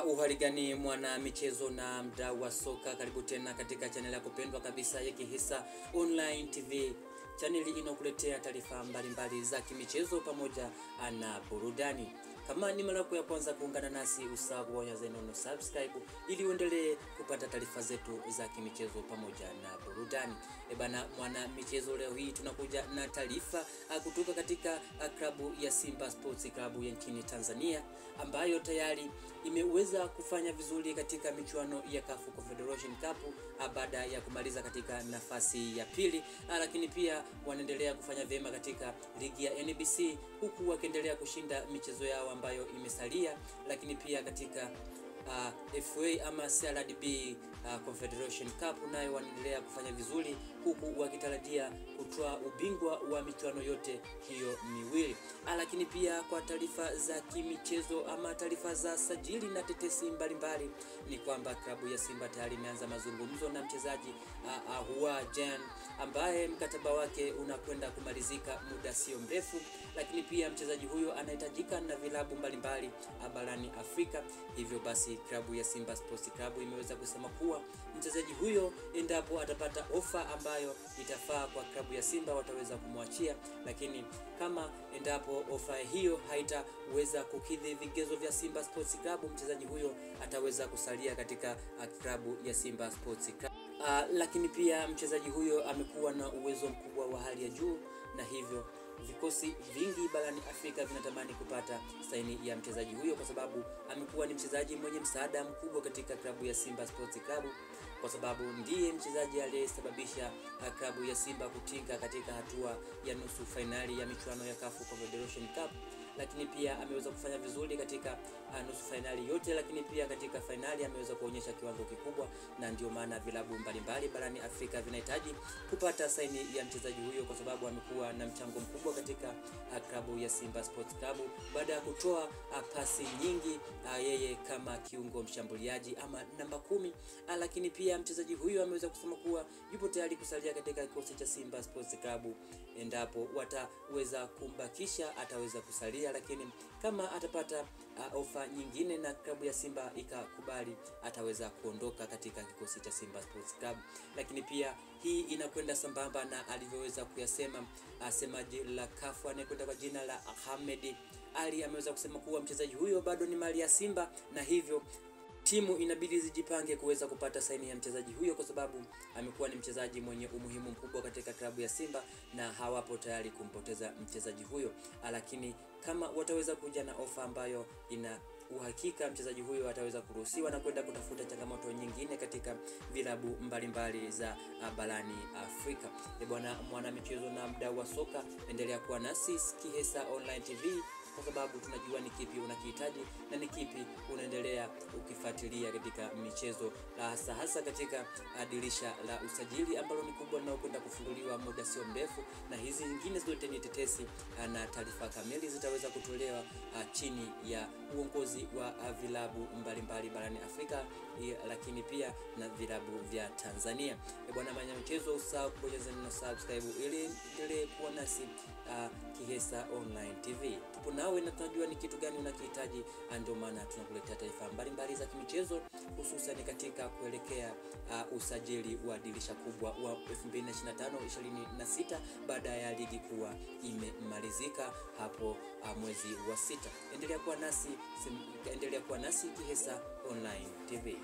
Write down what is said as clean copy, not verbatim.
Uhali gani mwana michezo na mdau wa soka, karibu tena katika chaneli yako pendwa kabisa ya Kihesa Online TV. Chaneli inakuletea taarifa mbalimbali za kimichezo pamoja na burudani. Kama ni mara yako ya kwanza kuungana nasi, usahau kubonyeza neno subscribe ili uendelee kupata taarifa zetu za kimichezo pamoja na burudani. Ebana mwana michezo, leo hii tunakuja na taarifa kutoka katika klabu ya Simba Sports Club ya nchini Tanzania, ambayo tayari imeweza kufanya vizuri katika michuano ya CAF Confederation Cup baada ya kumaliza katika nafasi ya pili, lakini pia wanaendelea kufanya vyema katika ligi ya NBC huku wakiendelea kushinda michezo yao ambayo imesalia, lakini pia katika FA ama CRDB Confederation Cup nayo wanaendelea kufanya vizuri huku wakitarajia kutoa ubingwa wa michuano yote hiyo miwili. Lakini pia kwa taarifa za kimichezo ama taarifa za sajili na tetesi mbalimbali ni kwamba klabu ya Simba tayari imeanza mazungumzo na mchezaji Ahoua Jean ambaye mkataba wake unakwenda kumalizika muda sio mrefu, lakini pia mchezaji huyo anahitajika na vilabu mbalimbali barani Afrika. Hivyo basi klabu ya Simba Sports Club imeweza kusema kuwa mchezaji huyo endapo atapata ofa ambayo itafaa kwa klabu ya Simba wataweza kumwachia, lakini kama endapo ofa hiyo haitaweza kukidhi vigezo vya Simba Sports Club, mchezaji huyo ataweza kusalia katika klabu ya Simba Sports Club. Lakini pia mchezaji huyo amekuwa na uwezo mkubwa wa hali ya juu, na hivyo vikosi vingi barani Afrika vinatamani kupata saini ya mchezaji huyo kwa sababu amekuwa ni mchezaji mwenye msaada mkubwa katika klabu ya Simba Sports Club, kwa sababu ndiye mchezaji aliyesababisha klabu ya Simba kutinga katika hatua ya nusu fainali ya michuano ya CAF Confederation Cup. Lakini pia ameweza kufanya vizuri katika nusu fainali yote, lakini pia katika fainali ameweza kuonyesha kiwango kikubwa, na ndio maana vilabu mbalimbali barani Afrika vinahitaji kupata saini ya mchezaji huyo kwa sababu amekuwa na mchango mkubwa katika klabu ya Simba Sports Club baada ya kutoa pasi nyingi yeye kama kiungo mshambuliaji ama namba 10. Lakini pia mchezaji huyo ameweza kusema kuwa yupo tayari kusalia katika kikosi cha Simba Sports Club endapo wataweza kumbakisha, ataweza kusalia, lakini kama atapata ofa nyingine na klabu ya Simba ikakubali, ataweza kuondoka katika kikosi cha Simba Sports Club. Lakini pia hii inakwenda sambamba na alivyoweza kuyasema semaji la CAF anayekwenda kwa jina la Ahmed Ali. Ameweza kusema kuwa mchezaji huyo bado ni mali ya Simba na hivyo timu inabidi zijipange kuweza kupata saini ya mchezaji huyo kwa sababu amekuwa ni mchezaji mwenye umuhimu mkubwa katika klabu ya Simba na hawapo tayari kumpoteza mchezaji huyo. Lakini kama wataweza kuja na ofa ambayo ina uhakika, mchezaji huyo ataweza kuruhusiwa na kwenda kutafuta changamoto nyingine katika vilabu mbalimbali za barani Afrika. Bwana mwana michezo na mdau wa soka, endelea kuwa nasi Kihesa Online TV kwa sababu tunajua ni kipi unakihitaji na ni kipi unaendelea ukifuatilia katika michezo, hasa hasa katika dirisha la usajili ambalo ni kubwa na kwenda kufunguliwa muda sio mrefu, na hizi nyingine zote ni tetesi na taarifa kamili zitaweza kutolewa chini ya uongozi wa vilabu mbalimbali barani Afrika, lakini pia na vilabu vya Tanzania. Bwana mwana michezo, usahau kubonyeza neno subscribe ili endelee kuwa nasi Kihesa Online TV. Tupo nawe na tunajua ni kitu gani unakihitaji, ndio maana tunakuletea taarifa mbalimbali za kimichezo hususan katika kuelekea usajili wa dirisha kubwa wa 2025-26 baada ya ligi kuwa imemalizika hapo mwezi wa 6. Endelea kuwa nasi, endelea kuwa nasi Kihesa Online TV.